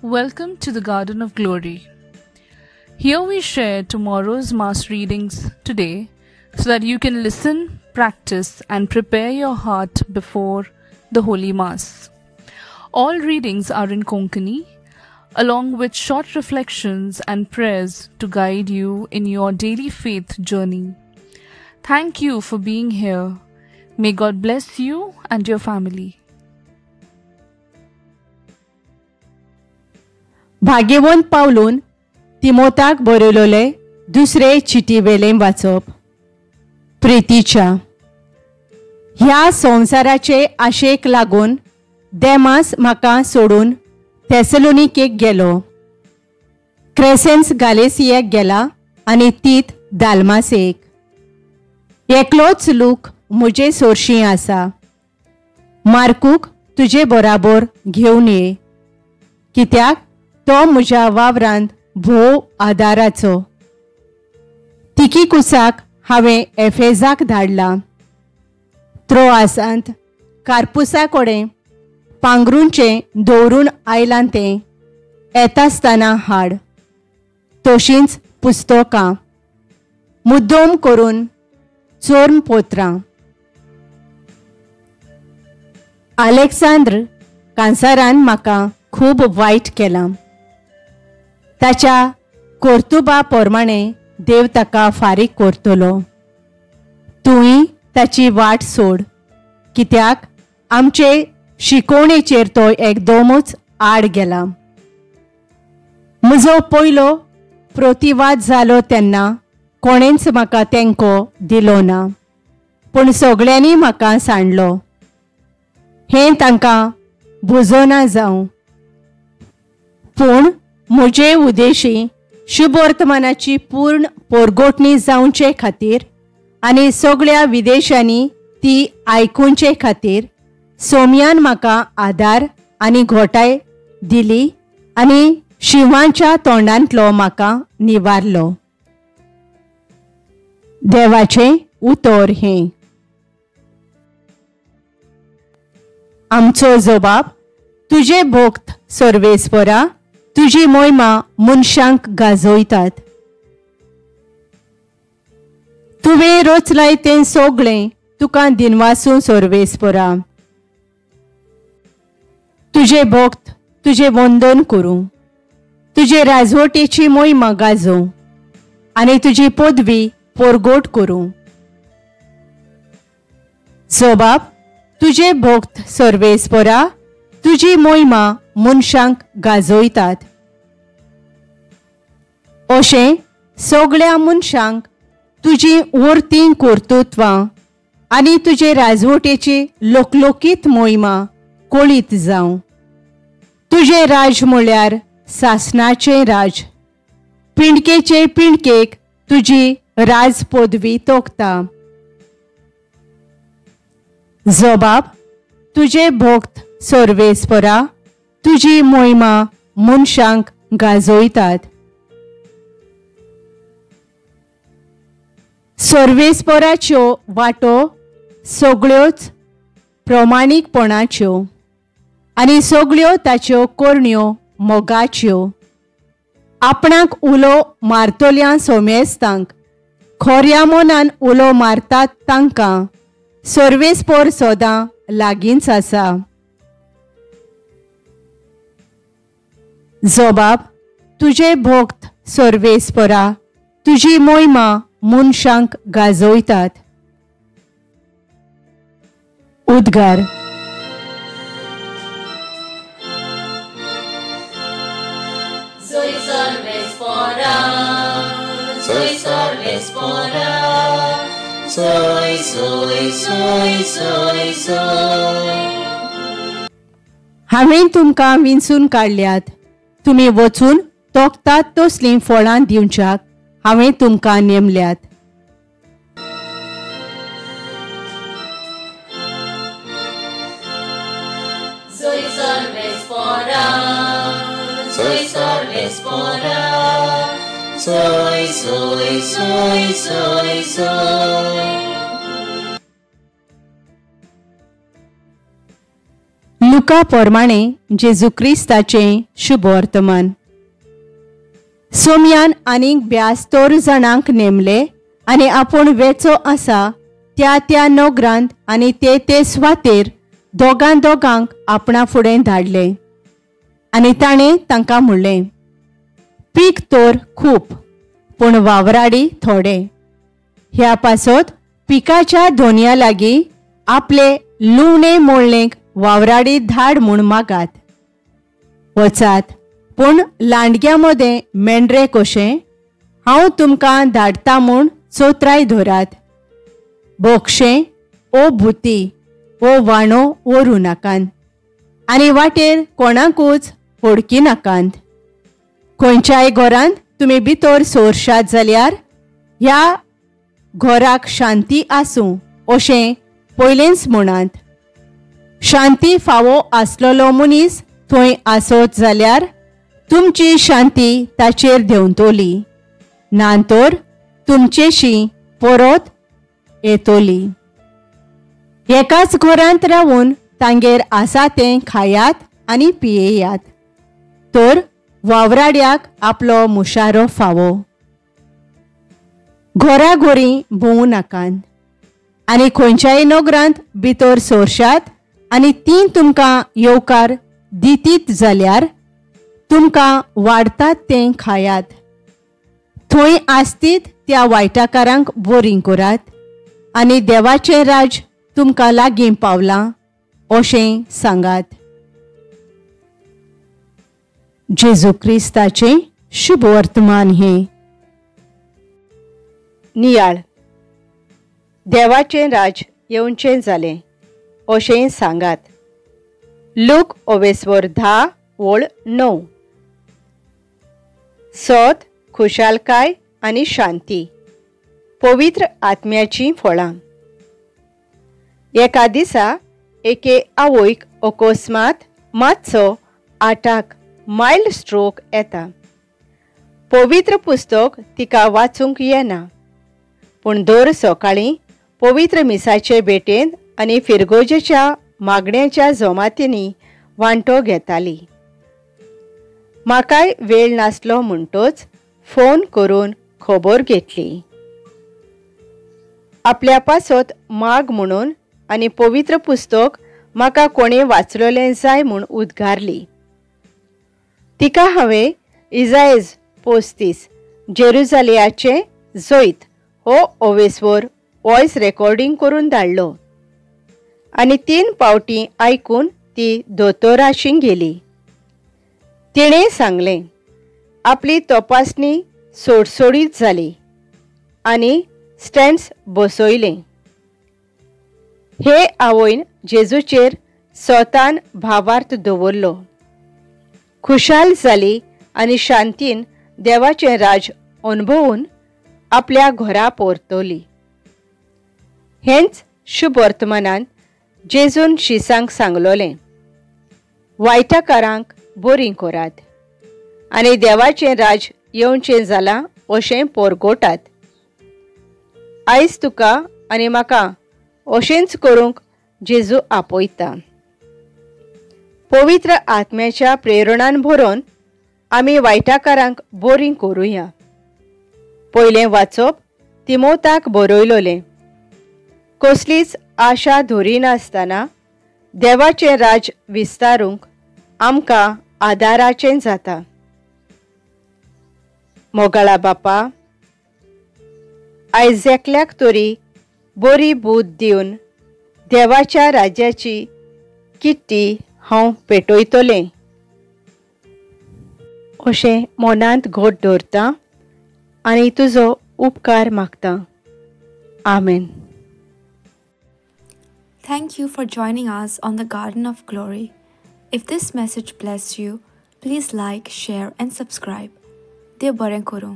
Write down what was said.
Welcome to the Garden of Glory. Here we share tomorrow's Mass readings today so that you can listen, practice and prepare your heart before the Holy Mass. All readings are in Konkani, along with short reflections and prayers to guide you in your daily faith journey. Thank you for being here. May God bless you and your family. भाग्यवंत पावलून तिमोताक बरयलोले दुसरे चिटी वेलें वाचप. प्रितीच्या ह्या संवसाराचे आशेक लागून देमास म्हाका सोडून थेसलोनिकेक गेलो. क्रेसेन्स गालेसियाक गेला आनी तीत दालमासेक. एकलोच लूक म्हजे सोरशीं आसा. मार्कूक तुजे बराबर घेवन ये, कित्याक तो म्हज्या वावरांत भोव आदाराचो. तिकीकुसाक हांवें एफेजाक धाडला. त्रोआसांत कार्पुसा कडेन पांगरूंचें दवरून आयलां तें येतासतना हाड. तशींच पुस्तकां मुद्दम करून चोर्न पोत्रां. आलेक्सांद्र कांसारान म्हाका खूब वायट केलां. ताच्या कर्तुबा प्रमाणे देव ताका फारीक करतलो. तुंय ताची वाट सोड, कित्याक आमचे शिकोवणेचेर तो एकदमच आड गेला. म्हजो पयलो प्रतिवाद जालो तेन्ना कोणेंच म्हाका तेंको दिलो ना, पूण सगळ्यांनी म्हाका सांडलो. हें तांकां भुजोना जावं, पूण म्हजे उद्देशी शुभवर्तमानाची पूर्ण पोरगोटणी जावचे खातीर आनी सगळ्या विदेशांनी ती आयकुचे खातीर सोम्यान म्हाका आदार आनी घोटाय दिली आनी शिंवाच्या तोंडांतलो म्हाका निवारलो. देवाचें उतर हें. आमचो जबाब तुजे भक्त सर्वेस्परा, तुजी मोहिमा मनशांक गाजयतात. तुवें रचलाय तें सगळें तुका दिनवासूं सर्वेस्परा. तुजे भक्त तुजें वंदन करूं, तुजे राजवटीची मोहिमा गाजोवं आनी तुजी पदवी पोरगोट करूं. जबाब तुजे भक्त सर्वेस्परा, तुजी मोहिमा मनशांक गाजयतात. अशें सगळ्या मनशांक तुजी वर्तीं कर्तृत्वां आनी तुजे राजवटेची लोकलोकीत मोहिमा कळीत जावं. तुजें राज म्हळ्यार सासणाचें राज, पिंडकेचे पिंडकेक तुजी राज पदवी तोखता. जबाब तुजे भक्त सर्वेस्परा, तुजी मोहिमा मनशांक गाजयतात. सर्वेस्पराच्यो वाटो सगळ्योच प्रमाणीकपणाच्यो आनी सगळ्यो ताच्यो करण्यो मोगाच्यो. आपणाक उलो मारतल्या सोमेस्तांक खोऱ्या मनान उलो मारतात तांकां सर्वेस्पर सदां लागींच आसा. जबाब तुजे भक्त सर्वेस्परा, तुजी मोहिमा मनशांक गाजयतात. उद्गार. Soy सर्वेस्परा, soy सर्वेस्परा, soy soy soy soy soy. हांवें तुमकां विंचून काडल्यात, तुमी वचून तोखतात तसलीं फळां दिवच्याक हांवें तुमकां नेमल्यात. Soy सर्वेस्परा, soy सर्वेस्परा, soy soy soy soy soy. लुका पोरमाणे जेजू क्रिस्ताचें शुभ वर्तमान. सोमयान आनीक 72 जाणांक नेमले आनी आपूण वेचो आसा त्या त्या नगरांत आनी ते ते सुवातेर दोगां दोगांक आपणा फुडें धाडले. आनी ताणें तांकां म्हणलें, पीक तर खूब पूण वावराडी थोडे. ह्या पासत पिकाच्या दोनया लागीं आपले लुवणे मोडणेक वावराडी धाड म्हूण मागात. वचात पूण लांडग्या मदें मेंढरे कशें हांव तुमकां धाडटा म्हूण चोत्राय धरात. बोक्षें ओ भुती ओ वाणो व्हरूं नाकात आनी वाटेर कोणाकूच होडकी नाकात. खंयच्याय घरांत तुमी भितर सोरशात जाल्यार ह्या घराक शांती आसूं अशें पयलेंच म्हणात. शांती फावो आसलेलो मनीस थंय आसत जाल्यार तुमची शांती ताचेर देंवतली, ना तर तुमचेशी परत येतली. एकाच घरांत रावून तांगेर आसा तें खायात आनी पियेयात, तर वावराड्याक आपलो मुशारो फावो. घराघरी भोंवू नाकात आनी खंयच्याय नगरांत भितर सोरशात आनी तीं तुमकां येवकार दितीत जाल्यार तुमकां वाडटात तें खायात. थंय आसतीत त्या वायटाकारांक बरीं करात आनी देवाचें राज तुमकां लागीं पावलां अशें सांगात. जेजू क्रिस्ताचें शुभ वर्तमान हें. नियाळ. देवाचें राज येवचें जालें अशें सांगात. लूक ओवेस्वर 10:9. सत, खुशालकाय आनी शांती पवित्र आत्म्याचीं फळां. एका दिसा एके आवयक अकस्मात मातसो आटाक मायल्ड स्ट्रोक येता. पवित्र पुस्तक तिका वाचूंक येना, पूण दर सकाळीं पवित्र मिसाचे भेटेन आनी फिरगोजेच्या मागण्याच्या जमातींनी वांटो घेताली. म्हाकाय वेळ नासलो म्हणटोच फोन करून खबर घेतली. आपल्या पासत माग म्हणून आनी पवित्र पुस्तक म्हाका कोणें वाचलेलें जाय म्हूण उद्गारली. तिका हांवें इजायज 35 जेरुजालयाचें जैत हो ओवेस्वर वॉयस रेकॉर्डिंग करून धाडलो आनी 3 पावटी आयकून ती दोतोराशी गेली. तिणें सांगलें, आपली तपासणी सोडसोडीत जाली आनी स्टँड्स बसयले. हे आवयन जेजूचेर स्वतान भावार्थ दवरलो. खुशाल जाली आनी शांतीन देवाचें राज अनुभवून आपल्या घरा परतली. हेंच शुभ वर्तमानान जेजून शिसांक सांगलोलें, वायटाकारांक बरीं करात आनी देवाचें राज येवचें जालां अशें पोरगोटात. आयज तुका आनी म्हाका अशेंच करूंक जेजू आपयता. पवित्र आत्म्याच्या प्रेरणान भरून आमी वायटाकारांक बरीं करुया. पयलें वाचप तिमोताक बरयलोलें, कसलीच आशा धरिनासतना देवाचें राज विस्तारूंक आमकां आदाराचें जाता. मोगाळा बापा, आयज एकल्याक तरी बरी बूद दिवन देवाच्या राज्याची किट्टी हांव पेटयतलें अशें मनांत घट दवरता आनी तुजो उपकार मागता. आमेन. Thank you for joining us on the Garden of Glory. If this message blessed you, please like, share and subscribe. Dev बरें करूं.